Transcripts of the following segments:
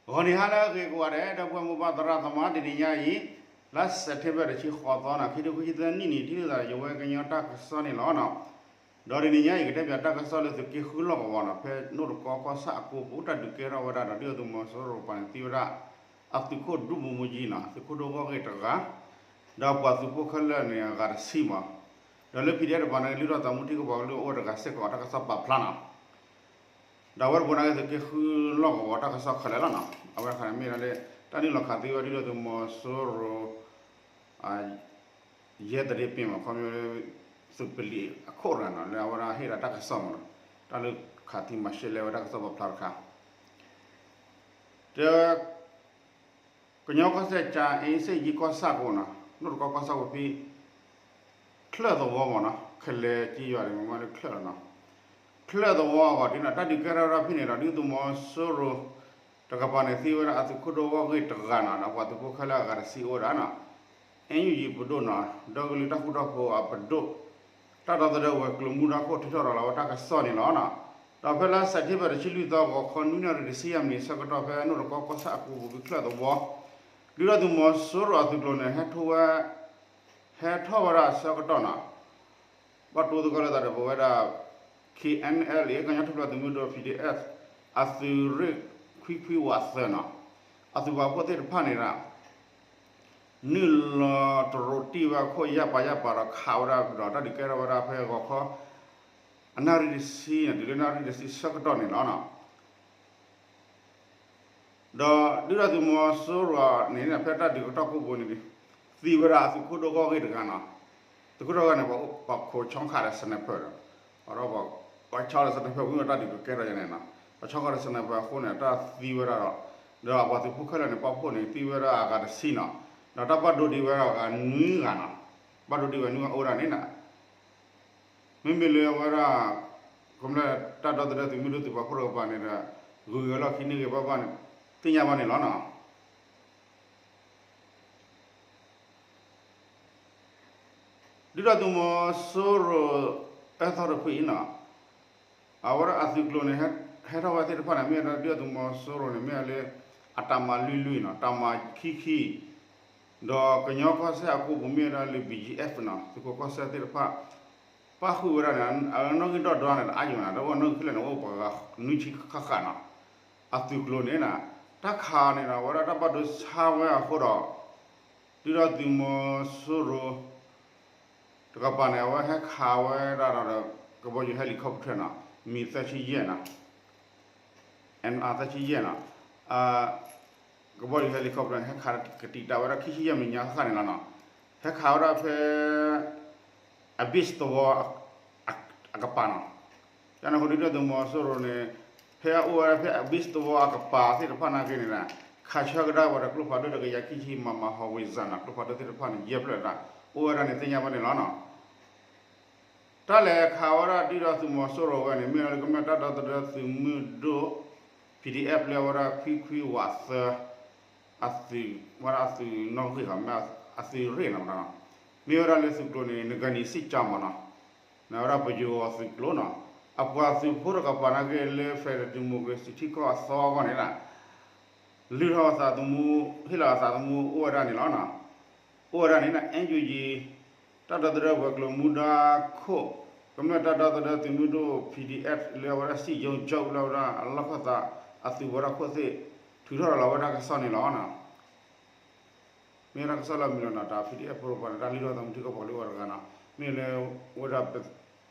ဂီၤနံၤဟါလၢအဂ့ၤကိးဂၤဒဲး ဒီပုၢ်ဝဲၢ်မိၢ်ပၢ်သရၣ်သမါ တနံၤညါအံၤ လါစဲးပထ့ဘၢၣ် တဆံဃိးသီန့ၣ် ခံထိခံဆံသၢနံၣ်န့ၣ် ထံၣ်လိာ်သးဒီးယဝဲကညီတၢ်ကစီၣ်န့ၣ်လီၤ. ဒီးတနံၤညါအံၤ ကတဲပၠးတၢ်ကစီၣ်လၢသုးက့ဃုလီၢ်ကဝီၤန့ၣ် ဖဲနိၣ်တကီကီၢ်ဆၣ်အကိပူၤ တၢ်ဒုးကဲထီၣ်ဝဲဒၣ်ဒီး ဒုၣ်ဒါသုးမီၤစိရိၤတကပၤန့ၣ် သံဝဲဒၣ် အသုးခိၣ်ဒူမူမူကၠံန့ၣ် သုးခိၣ်ဒိၣ်ဂီၢ်ဂ့ၢ်တဂၤ ဒီးပှၤသုးဖိခဲလၢာ်န့ၣ် အဂၤတဆံမး, ဒီးလၢ ပီၣ်ဒံၣ်အဲၣ် တကပၤန့ၣ် လုၢ်ထီၣ်သးမူထံကပၤကလုၢ်အိၣ်ဝဲတဂၤစ့ၢ်ကီး တၢ်ကစီၣ်ပာ်ဖျါန့ၣ် ဒီးအဝဲတဘိန့ၣ်က့ၤ သုးက့ဃုလီၢ်ကဝီၤတၢ်ကစီၣ်ခဲလၢာ်လီၤန့ၣ်. အဝဲတခါန့ၣ်မ့ၢ်ဒၣ်လၢ တၢ်နုာ်လီၤခးသံဝဲဒၣ်ဒုၣ်ဒါသုးမီၤစိရိၤ ယဲၢ်တရ့ပ့ၤမး ခီဖျိ သုးပလံၤအခိၣ်တဂၤန့ၣ် လၢအဝဲဒၣ်ဟ့ၣ်ဒၣ်တၢ်ကစီၣ်မးန့ၣ် တၢ်လုၢ်ခးသံမၤရှဲလဲဝဲတၢ်ကစီၣ်ပာ်ဖျါတခါ တ ကညီကီၢ်စဲၣ် ကၠၤအ့စ့ၣ်ကၠံကီၢ်ဆၣ်ကိးန့ၣ် နိၣ်တကီကီၢ်ဆၣ်ဝဲဖဲ ချၢၣ်သဝီမးန့ၣ် ခဲလဲၤကံယွၤန့ၣ် မ့ၢ်မ့ၢ်လၢချၢၣ်လီၤန့ၣ် ချၢၣ်သဝီအဂီၢ်ဒ်န့ၣ် တၢ်ဒုးကဲထီၣ်ဝဲဒၣ်ဖဲန့ၣ်ဒီး ဒုၣ်ဒါသုးမီၤစိရိၤ တကပၤန့ၣ် သံဝဲဒၣ်အသုးခိၣ်ဒိၣ်ဂီၢ်ဂ့ၢ်တဂၤန့ၣ် ဒီးပှၤသုးဖိခဲလၢာ်အဂၤတဆံအိၣ်ဝဲဒၣ်န့ၣ် NUG ပဒိၣ်န့ၣ် ဒီကလုာ်တၢ်ဃူတၢ်ဖိးအပဒိၣ် တၢ်ဒီသဒၢဝဲၤကျိၤမူဒါခိၣ် ထုးထီၣ်ရၤလီၤဝဲတၢ်ကစီၣ်န့ၣ်လီၤ. ဒီးဖဲလါစဲးပထ့ဘၢၣ် တဆံလွံၢ်သီ ဂီၤခီနွံနၣ်ရံၣ်တဆံယဲၢ်မံးနံးဆၢကတီၢ် ဖဲနိၣ်တကီကီၢ်ဆၣ်အကိပူၤ ဖဲချၢၣ်သဝီ ဒုၣ်ဒါသုးမီၤစိရိၤအသုးကျိၤန့ၣ် ဟဲထီၣ်ဝဲ ဟဲထီၣ်ဝဲဒၣ်အဆၢကတီၢ်န့ၣ် ဘၣ်တိသကိးလိာ်သးဒီးပဝဲဒၣ် KNLA ကညီထူၣ်ဖျဲးသုးမုၢ်ဒိၣ် PDF အသုးရ့ၣ်ခွံခွံဝးသၢန့ၣ် အသုးပာ်ဖှိၣ်သ့ၣ်တဖၣ်န့ၣ်ဒီး နုာ်လီၤတရိးတံၢ်ဝဲအခိၣ်ယၢ်ပၤယၢ်ပၤဒီးခးဝဲဒၣ်ဒီး တၢ်ဒုးကဲထီၣ်ဝဲဒၣ်ဖဲဂီၤခီ အနၣ်ရံၣ်တဆံန့ၣ် တုၤလၢနၣ်ရံၣ်တဆံဆၢကတီၢ်န့ၣ်လီၤ. ဒီးဒုၣ်ဒါသုးမီၤစိရိၤန့ၣ် ဖဲတၢ်ဒုးကဲထီၣ်ကိးပူၤန့ၣ် သံဝဲဒၣ်အသုးခိၣ်ဒိၣ်ဂီၢ်ဂ့ၢ်တဂၤန့ၣ်, သုးခိၣ်ဒိၣ်ဂီၢ်န့ၣ် ပှၤခိးဆီခးဒီး sniper ဒီး ပှၤဆီဒီး sniper ဝံၤဒီးတၢ်ဒုးကကဲထီၣ်ယဲန့ၣ်န့ၣ် ပှၤဆီခးဒီး sniper အဃိန့ၣ် တၢ်သံဝဲဒၣ်ဒီး ဒီးပှၤသုးဖိခဲလၢာ်န့ၣ် ပာ်ဖှိၣ်န့ၣ် သံဝဲဒၣ်အဂၤတဆံန့ၣ်, ဒီးတၢ်ဘၣ်ဒိဒံးဝဲဒၣ်အဂၤနွံဂၤန့ၣ်, ဘၣ်ဒိဒံးဝဲနွံဂၤအိၣ်ဝဲဒၣ်န့ၣ် မ့မ့ၢ်လၢအဝဲဒၣ် ကမျၢၢ်တၢ်ဒီသဒၢသုးမုၢ်ဒိၣ်သုးပာ်ဖှိၣ်တကပၤန့ၣ်ဒီး ဂုၤက့ၤဝဲလီၢ်ခံန့ၢ်ဂ့ၤဘၣ်ဘၣ်န့ၣ် သ့ၣ်ညါဘၣ်န့ၣ်လီၤန့ၣ်. ဒုၣ်ဒါသုးမီၤစိရိၤ အၢသီတဖုအံၤန့ၣ် အဝဲဒၣ်အသုးကျိၤန့ၣ် ဟဲထီၣ်ဝဲသ့ၣ်တဖၣ်န့ၣ် မ့ၢ်ဝဲဒၣ်ဒုၣ်ဒါသုးမီၤစိရိၤန့ၣ် မ့ၢ်ဝဲလၢ အတၢ်မၤလွံၢ်လွံၢ်န့ၣ် တၢ်မၤခံခံ ဒီးကညီကီၢ်စဲၣ်အကိပူၤမ့ၢ်ဝဲဒၣ်လၢ BGF န့ၣ် သုးခိးကီၢ်စဲၣ်သ့ၣ်တဖၣ် ပၣ်ဃုာ်ဝဲဒၣ်န့ၣ် အနီၣ်ဂံၢ်ဒီၣ်ဒွါန့ၣ် တအါယံၤမးန့ၣ် ဒီးအနီၣ်ဂံၢ်ခဲလၢာ်န့ၣ် အိၣ်ပှၤဂၤနွံဆံဃၣ်ဃၣ်န့ၣ် အသုးကျိၤန့ၣ် တၢ်ခးန့ၣ်ဒီး အဝဲဒၣ်တၢ်ဘၣ်ဒိဆါဝဲအဃိဒီး ဒုၣ်ဒါသုးမီၤစိရိၤ တကပၤန့ၣ် အဝဲဟဲခးဝဲဒၣ်ဒီး ကဘီယူၤ helicopter န့ၣ် မံၤသၢဆံယဲၢ်န့ၣ် MI သၢဆံယဲၢ်န့ၣ် ကဘီယူၤ helicopter န့ၣ် ဟဲခးကတံာ်တာ်ဝဲဒၣ်ခံဆံယဲၢ်မဲာ်ညါဃၣ်ဃၣ်န့ၣ်လီၤန့ၣ်, ဟဲခးဝဲဒၣ်ဖဲ Abyss သဝီ အကပၤန့ၣ်, တၢ်န့ၣ်အဃိ ဒုၣ်ဒါသုးမီၤစိရိၤန့ၣ် ဖဲအအိၣ်ဝဲဒၣ်ဖဲ Abyss သဝီအကပၤသ့ၣ်တဖၣ်နာ်က့န့ၣ် ခးဆၢကဒါဝဲဒီးကျိဖးဒိၣ်တကယၤခံဆံ MM howitzer န့ၣ် ကျိဖးဒိၣ်သ့ၣ်တဖၣ်န့ၣ် ယဲၢ်ဖျၢၣ်ဒၣ် အိၣ်ဝဲဒၣ်န့ၣ် သ့ၣ်ညါဘၣ်န့ၣ်လီၤန့ၣ်. တၢ်လဲၤခးဝဲဒၣ်ဒုၣ်ဒါသုးမီၤစိရိၤဝဲန့ၣ် မ့ၢ်ဝဲလၢကမျၢၢ်တၢ်ဒီသဒၢသုးမုၢ်ဒိၣ် PDF လၢအဝဲဒၣ်ခွံခွံဝးသၢ အသုး ဝဲဒၣ်အသုးနီၣ်ဂံၢ်ဃီ မ့ၢ်အသုးရ့ၣ်န့ၣ် မ့ၢ်ဝဲဒၣ်လၢသုးကျိၤန့ၣ် နဂၤနံၤစံၣ်ကၠါမးန့ၣ်, နဝဲဒၣ်ပယိၤအသုးကျိၤန့ၣ်, အပှၤသုးဖိတကပၤနာ်က့လၢ Federal Democracy ထံကီၢ်အသီအဂီၢ်န့ၣ် လုၢ်ထီၣ်အသးသမူ ဟ့ၣ်လီၤအသးသမူအိၣ်ဝဲဒၣ်န့ၣ်လီၤ. အိၣ်ဝဲဒၣ်န့ၣ် NUG တၢ်ဒီသဒၢဝဲၤကျိၤမူဒါခိၣ် ကမျၢၢ်တၢ်ဒီသဒၢသုးမုၢ်ဒိၣ် PDF လၢအဝဲဒၣ် စံၣ်ယိကၠိလၢအဝဲဒၣ်အလီၢ်ခၢၣ်သး အသုးဝဲဒၣ်ခိၣ်သ့ၣ် ထုးထီၣ်ရၤလီၤဝဲဒၣ်တၢ်ကစီၣ်န့ၣ်လီၤ. မ့ၢ်ဝဲဒၣ်တၢ်ကစီၣ်လၢအမုာ်လီၤန့ၣ် တၢ် PDF ဖိတကပၤန့ၣ် တၢ်လုၢ်ထီၣ်သးသမူထံကီၢ်ပှၤကလုာ်အိၣ်တဂၤန့ၣ် မ့ၢ်လၢဝဲဒၣ်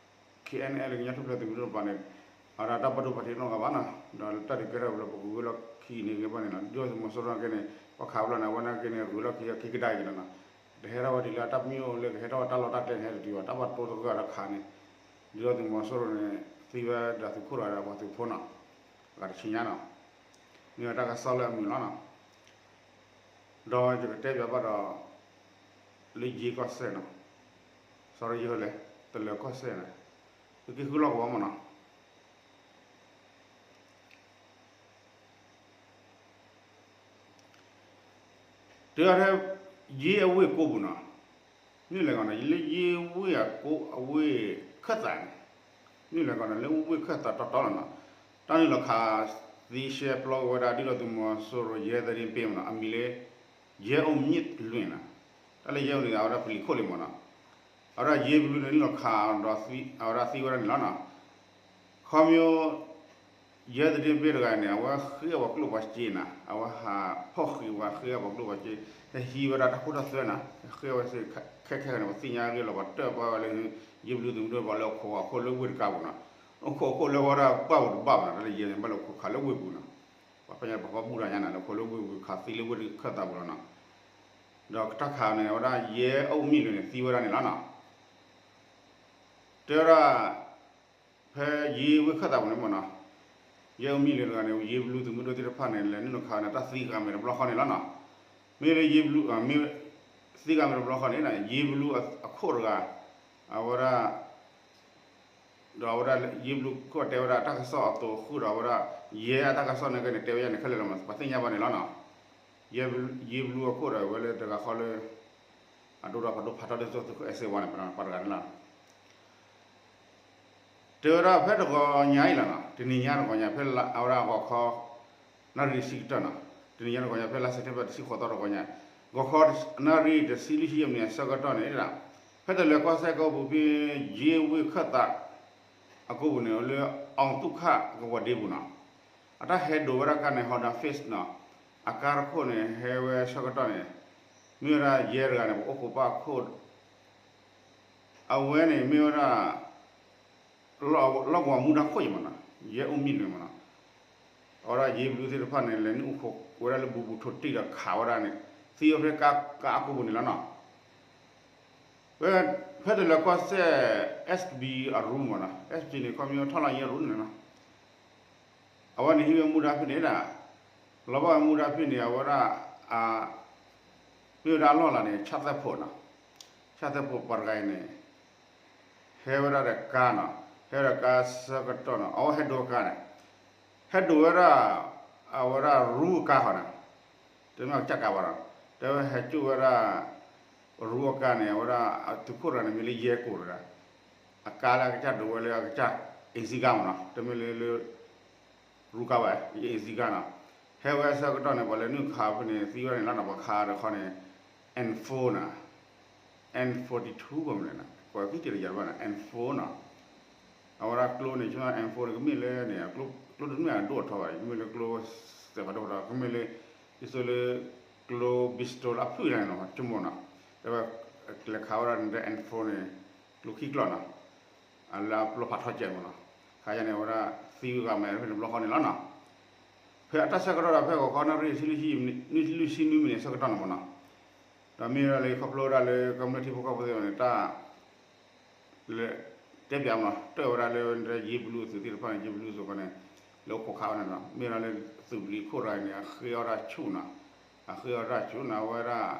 KNLA ကညီထူၣ်ဖျဲးသုးမုၢ်ဒိၣ်တကပၤန့ၣ် အတၢ်ဘၣ်ဒိဘၣ်ထံးနီတဂၤဘၣ်န့ၣ် ဒီးတၢ်ဒုးကဲထီၣ်ဝဲလၢပကဂုၤလီၢ်ခံန့ၣ်ဂ့ၤဘၣ်န့ၣ်လီၤ. ဒုၣ်ဒါသုးမီၤစိရိၤနာ်က့န့ၣ် ပှၤခးဝဲလီၤန့ၣ် အဝဲနာ်က့န့ၣ် ဂုၤလီၢ်ခံခံကဒါက့ၤလီၤန့ၣ် တဟဲထီၣ်ဝဲဒ်လၢအတၢ်ပညိၣ်လၢကဟဲထီၣ်ဝဲတၢ်လီၢ်တၢ်ကျဲန့ၣ် ဟဲတတုၤဘၣ် တၢ်ဘၣ်တိသဂၢၢ်ဒီးခးန့ၣ် ဒုၣ်ဒါသုးမီၤစိရိၤန့ၣ် သံဝဲဒၣ်သုးခိၣ်တဂၤဒီးပှၤသုးဖိန့ၣ် အဂၤတဆံညါန့ၣ် မ့ၢ်ဝဲတၢ်ကစီၣ်လၢအမုာ်လီၤန့ၣ် ဒီးယကတဲပၠးဘၣ်ဒီး လၢယ့ကီၢ်စဲၣ်န့ၣ် sorry ယလဲၣ် တလၢၤကီၢ်စဲၣ်န့ၣ် သုးက့ဃုလီၢ်ကဝီၤမးန့ၣ် တုၤအီၤထဲ ယ့အဝ့ၢ်ကိးပူၤန့ၣ် မ့ၢ်လဲၣ်ကီးန့ၣ် လၢယ့ဝ့ၢ်အကိးအဝ့ၢ်ခၢၣ်သးန့ၣ် မ့ၢ်လဲၣ်ကီးန့ၣ် လၢဝ့ၢ်ခၢၣ်သးတီတီလီၤန့ၣ် တၢ်နုာ်လီၤခး သံရှဲပျီဝဲဒၣ် ဒုၣ်ဒါသုးမီၤစိရိၤ ရဲသတင်းပေးမနီၤ, အမံၤလၢ ရဲအုပ်မြင့်လွင်နီၤ, တၢ်လၢရဲအုပ်န့ၣ် အဝဲဒၣ်ပလံၤခိၣ်လံမနီၤ, အဝဲဒၣ်ယ့ဘလူန့ၣ် နုာ်လီၤခးအီၤဒီး အဝဲဒၣ်သံဝဲဒၣ်န့ၣ်လီၤနီၤ. ခီဖျိ ရဲသတင်းပေးတဂၤန့ၣ် အဝဲဃ့အပှၤကျိၣ်ပှၤစ့နီၤ, အဝဲဟးဖီၣ်ဃံးဝဲ ဃ့အပှၤကျိၣ်ပှၤစ့, ဟဲဟံးဝဲဒၣ်တၢ်ခိၣ်တၢ်သွဲနီၤ, ဟဲဃ့ဝဲစ့ ခဲခဲန့ၣ် ပှၤသ့ၣ်ညါဂ့ၢ်လီၤ ပှၤတၢၣ်ပာ်ဝဲလၢ ယ့ဘလူသုးမုၢ်ဒိၣ် ပှၤလၢအခိးအခိၣ်လၢဝ့ၢ်တကါပူၤနီၤ, အခိးအခိၣ်လၢဝဲဒၣ်ပှၢ်ပူၤတဘၣ်ဘၣ်နီၤ, တၢ်လၢယဲန့ၣ် ဘၣ်လၢခိးခးလၢဝ့ၢ်ပူၤနီၤ, ပှၤဖဲညါပှၤဖီၣ်ဘူၣ်တၢ်ညါနီၤ လၢခိးလၢဝ့ၢ်ပူၤခးသံလၢဝ့ၢ်ခၢၣ်သးပူၤလီၤနီၤ, ဒီးတၢ်ခးန့ၣ် အဝဲဒၣ်ယဲအုပ်မြင့်လွင်န့ၣ် သံဝဲဒၣ်န့ၣ်လီၤနီၤ. တဲဝဲဒၣ် ဖဲယ့ဝ့ၢ်ခၢၣ်သးပူၤန့ၣ်မနီၤ, ယဲအုပ်မြင့်လွင်တဂၤန့ၣ် ယ့ဘလူသုးမုၢ်ဒိၣ်သ့ၣ်တဖၣ်န့ၣ် လဲၤနုာ်လီၤခးန့ၣ် တၢ်သံဂၤမဲာ်တဘျီဃီန့ၣ်လီၤနီၤ. မ့ၢ်လၢယ့ဘလူ မ့ၢ်သံဂၤမဲာ်တဘျီဃီန့ၣ် ယ့ဘလူအခိၣ်တဂၤ အဝဲဒၣ် ဒီးအဝဲဒၣ်ယ့ဘလူခိၣ်တဲဝဲဒၣ် တၢ်ကစီၣ်အသိးဃုာ်ဒီးဝဲဒၣ် ယဲအတၢ်ကစီၣ်န့ၣ်က့န့ၣ် တဲဝဲဒၣ်န့ၣ် ခဲလၢာ်လီၤမး ပှၤသ့ၣ်ညါဘၣ်န့ၣ်လီၤနီၤ. ယ့ဘလူအခိၣ်ဒီးဝဲလၢတဂၤဃီလၢ အဒိဒီးပှၤဒိဖးထီၣ်လၢသုးခိၣ်အဲၣ်စ့ဝါန့ၣ် ပှၤတဂၤန့ၣ်လီၤ. တဲဝဲဒၣ်ဖဲတဂီၤညါအံၤလီၤနီၤ, တနံၤညါတဂီၤညါ ဖဲအဝဲဒၣ်ဂီၤခီ နၣ်ရံၣ်တဆံကတၢၢ်နီၤ, တနံၤညါတဂီၤညါ ဖဲလါစဲးပထ့ဘၢၣ် တဆံဃိးသီတဂီၤညါ, ဂီၤခီ နၣ်ရံၣ်တဆံလွံၢ်ဆံယဲၢ်မံးနံးအဆၢကတီၢ်န့ၣ် ဖဲတလၢၤကီၢ်စဲၣ်ကီၢ်ပူၤဖဲ ယ့ဝ့ၢ်ခၢၣ်သး အကိပူၤန့ၣ် လၢအီသူၣ်ခၣ်ကဝီၤဒ့ပူၤနီၤ, အတၢ်ဟဲဒိးဝဲဒၣ်ကါန့ၣ် Honda Fit နီၤ, အကါတခိၣ်န့ၣ် ဟဲဝဲဆၢကတီၢ်န့ၣ် မ့ၢ်ဝဲဒၣ်ယဲတဂၤန့ၣ် ပအိၣ်ခိးပၢ်ခိၣ် အဝဲန့ၣ်မ့ၢ်ဝဲဒၣ် လီၢ်ကဝီၤမူဒါခိၣ်အံၤမနီၤ, ယဲအိၣ်မံလွံၢ်မနီၤ, အဝဲဒၣ်ယ့ဘလူသ့ၣ်တဖၣ်န့ၣ် လဲၤနုာ်အိၣ်ခိးဝဲဒၣ်လၢဘူးဘူးထိၣ်တံၢ်ဒီးခးဝဲဒၣ်န့ၣ် သံဝဲဖဲကါအကိပူၤန့ၣ်လီၤနီၤ. ဖဲတလၢၤကီၢ်စဲၣ် S B အရူမနီၤ, S B န့ၣ် ခီဖျိထီၣ်လီၤယဲရူန့ၣ်လီၤ. အဝဲန့ၣ်ဟံးဝဲမူဒါဖဲန့ၣ်ဒၣ်, လီၤဘၣ်ဝဲမူဒါဖဲန့ၣ် အဝဲဒၣ် မ့ၢ်ဝဲဒၣ်အလီၢ်လၤန့ၣ် ဆၣ်သဲၣ်ဖိနီၤ, ဆၣ်သဲၣ်ဖိပှၤတဂၤအံၤန့ၣ် ဟဲဝဲဒၣ်ဒီးကါနီၤ, ဟဲဝဲဒၣ်ကါဆၢကတီၢ်နီၤ အဝဲဟဲဒိးကါန့ၣ်, ဟဲဒိးဝဲဒၣ် အဝဲဒၣ်ရူအကါဃီန့ၣ်, တမ့ၢ်ကစၢ်ကါဘၣ်နီၤ, တဲဝဲဟဲကၠိၣ်ဝဲဒၣ် ရူအကါန့ၣ် အဝဲဒၣ် သုးခိၣ်တဂၤန့ၣ် မ့ၢ်လၢယဲကိးတဂၤ, အကါလၢအကစၢ်ဒိးဝဲလၢအကစၢ် အ့စံကါမနီၤ, တမ့ၢ်လၢ လၢ ရူကါဘၣ် ယအ့စံကါနီၤ, ဟဲဝဲဆၢကတီၢ်န့ၣ် ပှၤလဲၤနုာ်ခးဖဲန့ၣ် သံဝဲဒၣ်န့ၣ်လီၤနီၤ, ပှၤခးဒီးခီန့ၣ် N four နီၤ, N forty-two ပှၤမနုၤနီၤ ကွဲးကံတရယၤဘၣ်နီၤ N four နီၤ, အဝဲဒၣ်ကျိန့ၣ် ဆိ N four န့ၣ် ကမ့ၢ်လၢန့ၣ် ကျိတမ့ၢ်အဒိၣ်အထီဘၣ်, ကမ့ၢ်လၢကျိစဲးဖးဒိၣ်ဒီး ကမ့ၢ်လၢ ဒ်သိးလၢ ကျိ pistol အဖုၣ်န့ၣ်နီၤ ဆိကမိၣ်နီၤ, တဲဝဲ လဲၤခးဝဲဒၣ်န့ၣ် N four န့ၣ် ကျိခံကျီၢ်နီၤ အလၢအပျီဖးထီစဲးမနီၤ, ခါယၤန့ၣ် အဝဲဒၣ်သံဂၤမဲာ်ဖဲန့ၣ်တဘျီဃီန့ၣ်လီၤနီၤ. ဖဲအတၢ်ဆၢကတီၢ်ဒီး ဖဲဂီၤခီနၣ်ရံၣ်တဆံလွံၢ်ဆံနွံမံးနံးဆၢကတီၢ်န့ၣ်မနီၤ, ဒီးမ့ၢ်ဝဲဒၣ်လၢခီဖျိဝဲဒၣ်လၢ ကမျၢၢ်ထံဖိကီၢ်ဖိသ့ၣ်တဖၣ်န့ၣ် တၢ် လၢ တဲပၠးမနီၤ တၢၢ်ဝဲဒၣ်လၢ ယ့ဘလူသုးသ့ၣ်တဖၣ်န့ၣ် ယ့ဘလူသုးဃီန့ၣ် လၢအိၣ်ခိးခးဝဲန့ၣ်နီၤ, မ့ၢ်ဝဲဒၣ်လၢသုးပျံၤခိၣ်တဂၤန့ၣ် အဃ့အီၣ်တၢ်ဆူၣ်နီၤ, အဃ့အီၣ်တၢ်ဆူၣ်နီၤ အဝဲဒၣ်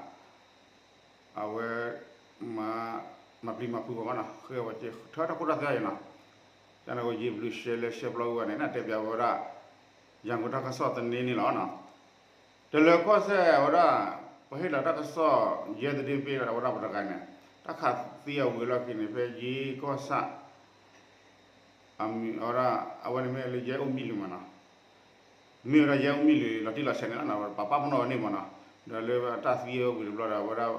အဝဲ မၤပျံၤမၤဖုးပှၤမနီၤ, ဃ့အီၣ်ပှၤစ့ ထၢတၢ်ခိၣ်တၢ်သွဲယၤနီၤ, တၢ်န့ၣ်ကီး ယ့ဘလူရှဲလဲရှဲပျီဝဲန့ၣ် နတဲပၠးဝဲဒၣ် ရန်ကုန်တၢ်ကစီၣ်သန့န့ၣ်လီၤနီၤ. တလၢၤကီၢ်စဲၣ်ဝဲဒၣ် ပဟ့ၣ်လီၤတၢ်ကစီၣ် ရဲသတင်းပေး ဝဲဒၣ်ပှၤတဂၤန့ၣ် တၢ်ခးသံအဝံၤအလီၢ်ခံန့ၣ် ဖဲယ့ကီၢ်ဆၣ် အမံၤဝဲဒၣ် အဝဲန့ၣ်မ့ၢ်လၢယဲအိၣ်မံလွံၢ်မနီၤ, မ့ၢ်ဝဲဒၣ်ယဲအိၣ်မံလွံၢ်လီၤတံၢ်လီၤဆဲးန့ၣ်လီၤနီၤ, ပပာ်ပနီၣ်ဝဲန့ၣ်မနီၤ, ဒီးလၢတၢ်သံအဝံၤတဘျီဒီး အဝဲဒၣ်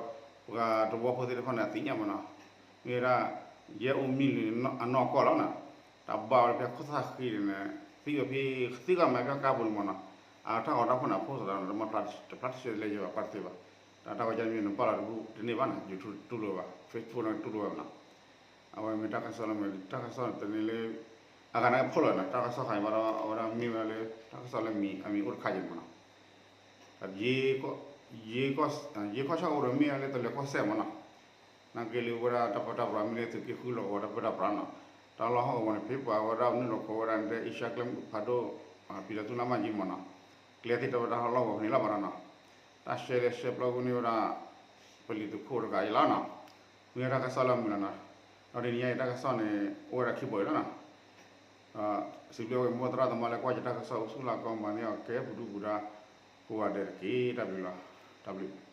ပှၤတဝၢဖိသ့ၣ်တဖၣ်န့ၣ် အသ့ၣ်ညါမနီၤ, မ့ၢ်ဝဲဒၣ် ယဲအိၣ်မံလွံၢ်အနီၢ်ကီၢ်လီၤနီၤ, တၢ်ဘၣ်ဝဲဖဲခိၣ်သၣ်ဃံန့ၣ် သံဝဲဖဲ သံဂၤမၤဖဲကါပူၤန့ၣ်မနီၤ, အတၢ်ဂီၤတၢ်ဖီၣ်န့ၣ် အဖိစၢၤတၢ်န့ၣ် တမ့ၢ်တဖျါတစဲးလၢယဘၣ်ကွၢ်တသ့ဘၣ်, တၢ်တၢ်ဂီၤကမံၤန့ၣ် ဘၣ်လီၤတဘူၣ်တန့ၢ်ဘၣ်နီၤ, YouTube တူၢ်လိာ်ဘၣ် Facebook န့ၣ်တူၢ်လိာ်ဘၣ်မနီၤ, အဝဲမ့ၢ်တၢ်ကစီၣ်လၢမ့ၢ် တၢ်ကစီၣ်တန့ၢ်လၢ အဂၤန့ၣ်ဖီၣ်လီၤနီၤ, တၢ်ကစီၣ်ခါအံၤဘၣ်ဒီး အဝဲဒၣ်မ့ၢ်ဝဲလၢ တၢ်ကစီၣ်လၢမံၤ အမံၤအိၣ်တခါယံၤမနီၤ, ယ့ကီၢ်ဆၣ်အိၣ်ဒီးမ့ၢ်ဝဲလၢတလၢၤကီၢ်စဲၣ်မနီၤ, နာ်က့လၢဝဲဒၣ်တၢ်ပၢတၢ်ပြးမ့ၢ်လၢသုးက့ဃုလီၢ်ကဝီၤတၢ်ပၢတၢ်ပြးနီၤ, တၢ်လီၢ်ဟီၣ်ကဝီၤန့ၣ် ဖဲပှၤဝဲဒၣ်နုာ်လီၤခိးဝဲဒၣ်န့ၣ် အ့ရှါကျဲမုၢ်ဖးဒိၣ် ပံၤလီၤသူလါမၢ်ကၠံမနီၤ, ကျဲသ့ၣ်တၢ်ပၢတၢ်ပြးလီၢ်ကဝီၤဖဲန့ၣ်လီၤဘၣ်ဒီးနီၤ, တၢ်ရှဲလဲၣ်ရှဲပျီဝဲန့ၢ်ဝဲဒၣ် ပလံၤသုးခိၣ်တဂၤအံၤလီၤနီၤ, မ့ၢ်ဝဲတၢ်ကစီၣ်လၢမုာ်လီၤနီၤ, ဒီးတနံၤညါအံၤတၢ်ကစီၣ်န့ၣ် အိၣ်ဝဲဒၣ်ခံဘိအံၤလီၤနီၤ, စံးဘျုးဝဲမိၢ်သရၣ်သမါလၢကွၢ်ယတၢ်ကစီၣ်အိၣ်ဆူၣ်လၢကီၢ်မၤန့ၢ်အီၤကဲပူၤဒူပူၤဒါ ကိးဂၤဒဲးတက့ၢ်, တၢ်ဘျုးလီၤ, တၢ်ဘျုး